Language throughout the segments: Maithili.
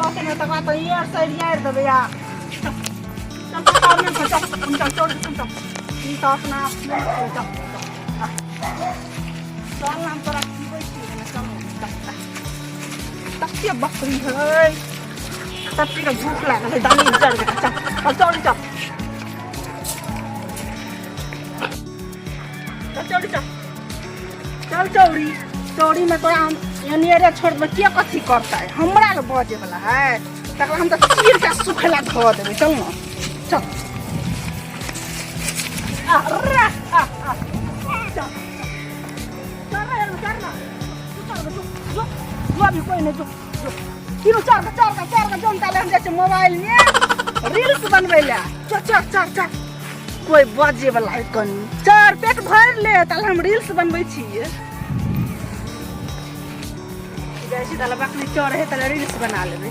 रहतै ने तकर बाद तऽ इयर साइड यारि देबै आ चल चल चल चल चल चल चल चल ई तऽ अपना चल चल चल हम तोरा खिबै छी चल कते बकरी है कते के भूख लागल है दानी चल चल चल चल चल चल चल चल चौरी चौरी में तोरा हम एनियरे छोड़ देबै के कथी करतै हमरा के बजे वाला है तकर हम तऽ चीर के सुखेला धऽ देबै चल न चल अरे आ, आ, चल चल रे चल ना तू चल जो जो जो अभी कोई नहीं जो जो तीनों चल चल चल जोन ताले हम जाइ छियै मोबाइल में रील्स बनबै लए चल चल चल चल कोई बजे वाला है कनी चल पेट भर ले ताले हम रील्स बनबै छियै जाइ छी ताले बकरी चढ़ है ताले रील्स बना लेबै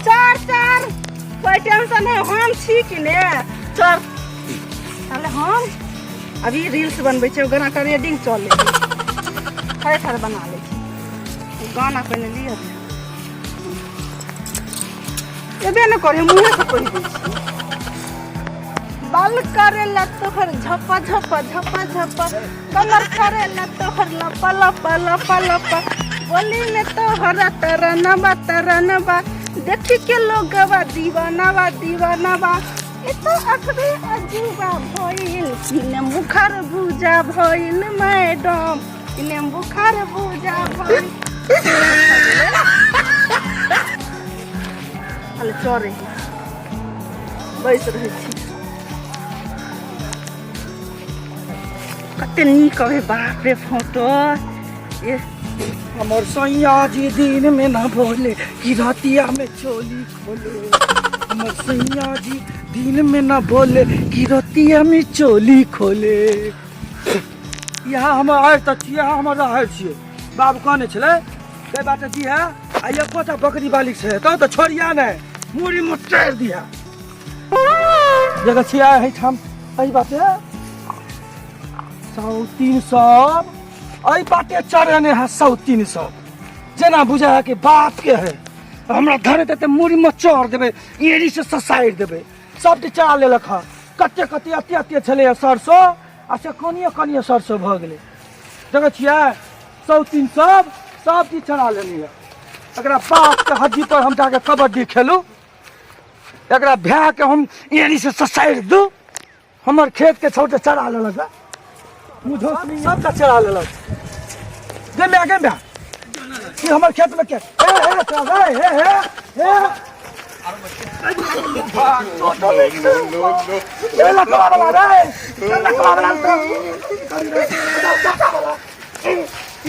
चढ़ चढ़ कोई टेंशन नहीं हम छी कि ने चढ़ ताले हम अभी रील्स बनबै छियै गाना ट्रेडिंग चलै खड़े खड़े बना लै छी गाना पहिने लिअ एबे ने करे मुँहे से कहि दै छी बाल करे ला तोहर झपा झपा झपा झपा कमर करे ला तोहर लपा लपा लपा लपा बोली में तोहर तरनबा तरनबा देखी के लोगवा दीवाना बा दीवाना बा ए तो अखबे अजूबा भइल किने मुखर भूजा भइल मैडम किने बुखार भूजा भइल अले चढ़े बैस रहै छी कते नीक अबै बाप रे फोटो ये हमर सैया जी दिन में न बोले कि रतिया में चोली खोले हमर सैया जी दिन में न बोले कि रतिया में चोली खोले यहाँ हमर आरि तऽ छियै हमर रहै छियै बाबू कहने छलै से बात की है आ एकोटा बकरी बालिक छै तऽ तऽ छोड़िया नहि मुड़ी मुचड़ि दिहा जगह छियै एहिठाम एहि बाटे सौ तीन सौ एहि बाटे चढ़ेने है सौ तीन सौ जेना बुझा है कि बाप के है हमरा धरे देते मुड़ी में चढ़ देबै एड़ी से ससारि देबै सब चीज चढ़ा लेलक हँ कते कते अते अते छलै सरसो आ से कनिए कनिए सरसो भऽ गेलै देखै छियै सौ तीन सब सब चीज चढ़ा लेने यऽ एकरा बापके हड्डी पर हम जाके कबड्डी खेलू एकरा भायके हम एड़ी से ससारि दू हमर खेतके छौटे चढ़ा लेलक हँ मुझो सबटा चढ़ा लेलक गे माय गे माय ई हमर खेतमे के हे हे चल हे हे हे हे ए लकवा वाला रे ए लकवा वाला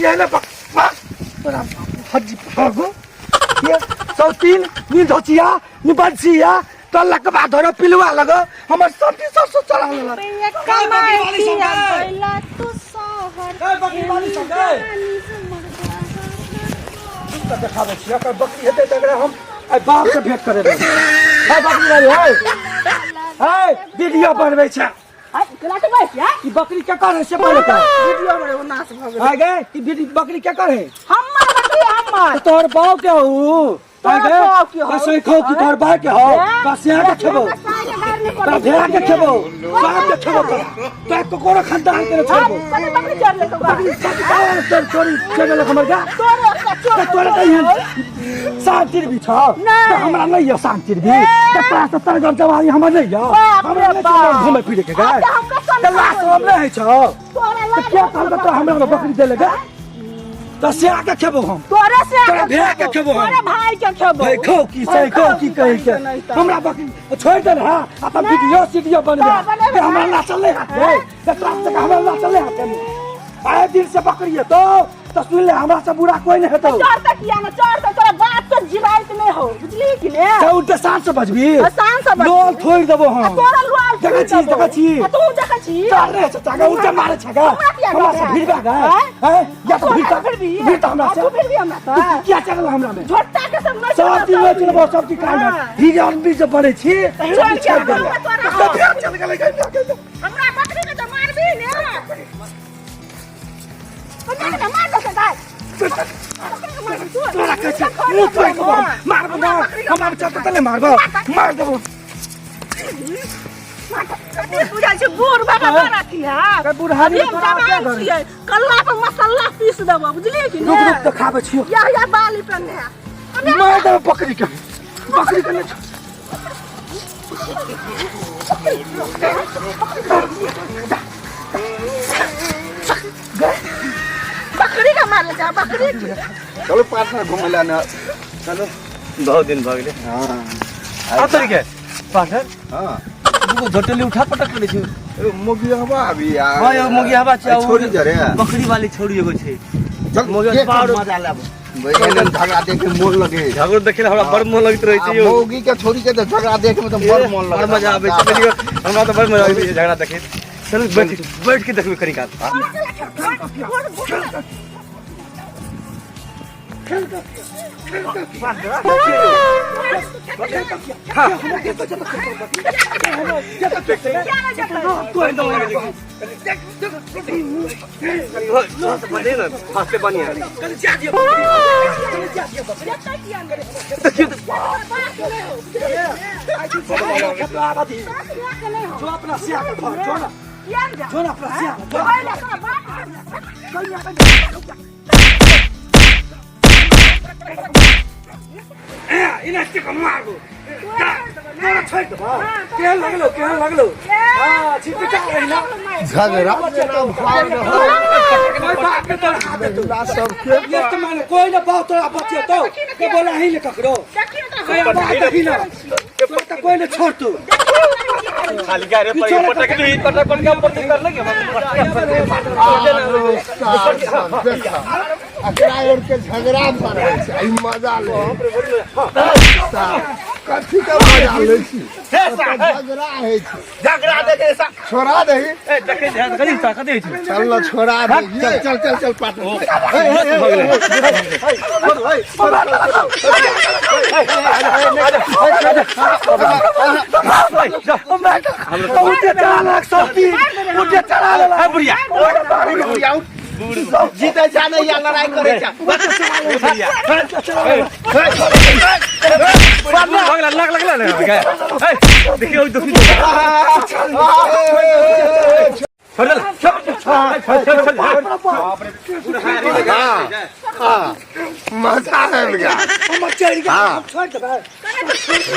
ये ले पक पक तोरा हड्डी भागो ये सौतीन नी धोचिया नी बंसिया तो लकवा धरो पिलुआ लगो हमर सब्जी सरसों चला लेलक कमाई पिया गइला तू शहर ए, बकरी वाली सब गए। तऽ देखाबै छी एकर बकरी हेतै तऽ एकरा हम आइ बाप से भेंट करेबै है बकरी वाली है है वीडियो बनबै छै ई बकरी केकर है से पहिले कह वीडियो बड़े नाश भऽ गेल आ गए ई वीडियो बकरी केकर है हमर बकरी हमर तऽ तोहर बाप के हौ तोहर बाप के हौ। कसै खौ कि तोहर बाप के हौ कसिया के खेबौ तोरा भेड़ा के खेबौ साप के खेबौ तोरा तोरा ककरो खानदान के नहि छोड़बौ कते बकरी चोर लेतो बा बकरी सब तोर चोरी चोरी लेलक हमर गा तोरे ओकरा चोर तऽ तोरा तऽ एहन शान्ति भी छौ नहि। तऽ हमरा नहि यऽ शान्ति भी तऽ तोरा से तरगर जवानी हमर नहि यऽ बाप हमरा रे नहि बाप। छै घुमै फिरै के गाय अच्छा, हमरा सन तऽ लाश हम नहि होइ छौ तोरा तऽ लाज किया कहलकै तोरा हमरा मे बकरी देले गे तऽ से आके खेबो हम तोरे से तोरा भेड़ा के खेबो हम। तोरे भाई के खेबो भाई खो की सही खो की कही के नहीं तऽ। हमरा बकरी छोड़ दे हां आ तब वीडियो सीडियो बनबे तऽ बनेबै। ते हमरा ला चले हाथ रे ते तोरा से हमरा ला चले हाथ आए दिन से बकरी है तो तो सुन ले हमरा से बुरा कोई नहीं हेतौ चोर तक किया ना चोर तक तोरा बाप के जीवाइत नहीं हो बुझली कि ने तो उल्टे साँझ से बजबी शान से बजबी। लोल थोड़ देबो हम तोरा लुआल देखै छी देखै छी आ तू देखै छी चल रे चाचा के उल्टे मारे छगा हमरा किया हमरा से डरे? भिड़बा गा आँय? हैं या तो तू भिड़ता भिड़बी? भिड़ता हमरा आ से तू भिड़बी हमरा से? तू किया चलल हमरा में झोटा के संग नहीं सब चीज नहीं चलबो सब चीज काज हाँ। हीरे और बीज बड़े छी हीरो सब के छोड़ देले हमरा तोरा तो फिर चल गेलै गई हमरा बकरी के तो मारबी ने हमरा के मार दे गाय तोरा कहै छै मुँह तोड़ि के मारबो ना हम आब चलते तले मारबो मार देबो कथी बुझाइ छै बूढ़ भऽ कऽ बड़ अथी है के बुढ़ारी हम तोरा जवान क्या करे? छियै कल्ला पर मसाला पीस देबो बुझलियै कि रुक ने रुक तऽ खाबै छियो या या बाली पर ने मार देबो बकरी के बकरी के नहीं बकरी के मारले जा बकरी के चलो पार्टनर घूमे ला ना चलो बहुत दिन भऽ गेलै हाँ आ तोरी के पार्टनर हाँ दूगो झोटली उठा पटक करै छै ए, मोगियाबा अभी यार हाँ यौ मोगियाबा छै ए, छोड़ी जरे बकरी वाली छोड़ी एगो छै चल मोगिया देख पावर मजा लेब एहन झगड़ा देख के मोन लगे झगड़ो देखे हमरा बड़ मोन लगैत रहै आ छै यौ मौगी के छोड़ी के तऽ झगड़ा देखे में तऽ बड़ मोन बड़ लगे मजा आबै छै देखियौ, हमरा तऽ बड़ मजा आबै छै झगड़ा देखैत चलू बैठ बैठ के देखबै कनी काल फास्टे बढ़िया जो अपना सिया के घर जो ना जो ना अपना सिया के ए इना के मारबो तोरा छोड़ दे केहन लगलो केहन लगलो हां छिपिटा रही ना झगड़ा जेना भऽ रहल कोई बात के तोरा हाथ दे हमरा सबके ये तो माने कोई ना बात तोरा बचे तो के बोला ही ने ककरो कोई बात ही ना तोरा तो कोई ने छोड़ तू खाली गारे पर पटक दी पटक पटक पटक कर लगे सार सब देखा एकरा आर के झगड़ा भऽ रहल छै ई मजा ले सार, कथी के मजा लै छी ओतऽ झगड़ा होइ छै झगड़ा देखे छोड़ा दही ए देखे कथी कथी छै चल न छोड़ा दही चल चल चल चल पार्टनर उठे चला लाग सती उठे चला ला बुढ़िया जीते छै ने या लड़ाई करे छै लग लगला ने देखियौ देखियौ छोड़ दे छोड़ छोड़ छोड़ मजा आबि गेल हम चढ़ गया हम छोड़ देबै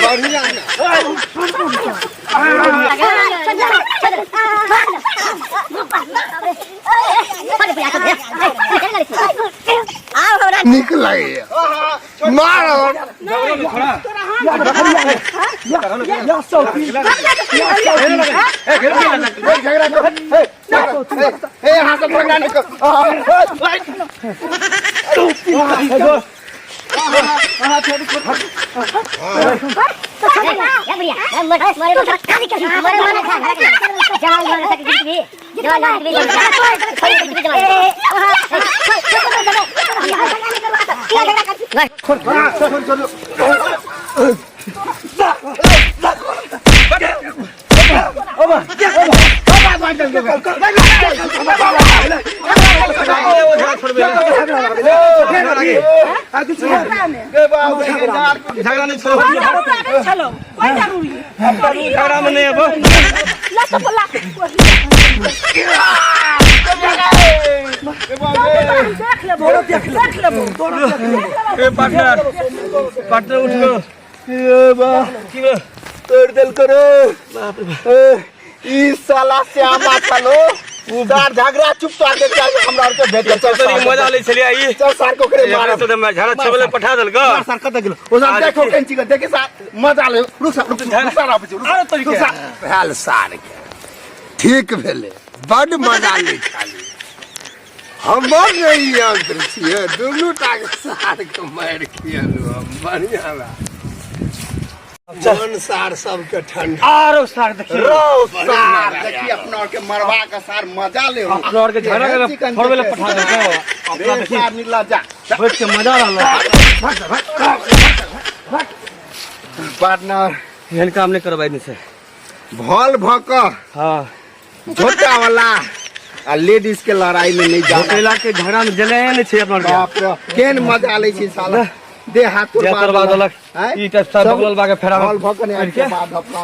बढ़िया ने नीक लगैया मार या सती झगड़ा कर ए यहाँ से झगड़ा नहीं कर झगड़ा नहीं छोड़ो चलो कोई जरूरी झगड़ा में नहीं अब लत पर लात देख लेबो देख लेबो ए पार्टनर पार्टनर उठ गो ये बा की बा तोड़ देल करो ई साला श्यामा छलो सार झगड़ा चुप तो आके चल हमरा आर के भेट चल तोरी मजा ले छलिए ई चल सार को ओकरे एकरा मारब तो मैं झगड़ा छोड़ले पठा देल गो मार सार कत गेलो ओ सार आ, देखो देखी। केंची के देखी सार मजा ले रुक सार रुक रुक सार आबै छी रुक आरो तरीके। रुक सार भेल सार के ठीक भेलै बड्ड मजा लै छलियै हमर ने ई यंत्र छियै दुनू टा के सार के मारि खियलहुँ हम बढ़िआँ बा मन सार सबके ठंडा आरो सार देखियो रो सार देखी अपना और के मरवा के सार मजा ले हो अपना और के झगड़ा के छोड़बे ले पठा देल गो अपना रे देखी सार निकला जा बैठ के मजा रहल पार्टनर एहन काम नहीं करबै नहीं से भल भक हाँ झोटा वाला आ लेडीज के लड़ाई में नहीं जाना झोटेला के झगड़ा में जले नहीं छै अपना बाप रे केहन मजा लै छै साला देह हाथ देह हाथ तोड़बा देलक। आँय? ई तऽ सब बगल बाके फेरा हॉल भऽ कऽ ने आबि के। के बाध अपना।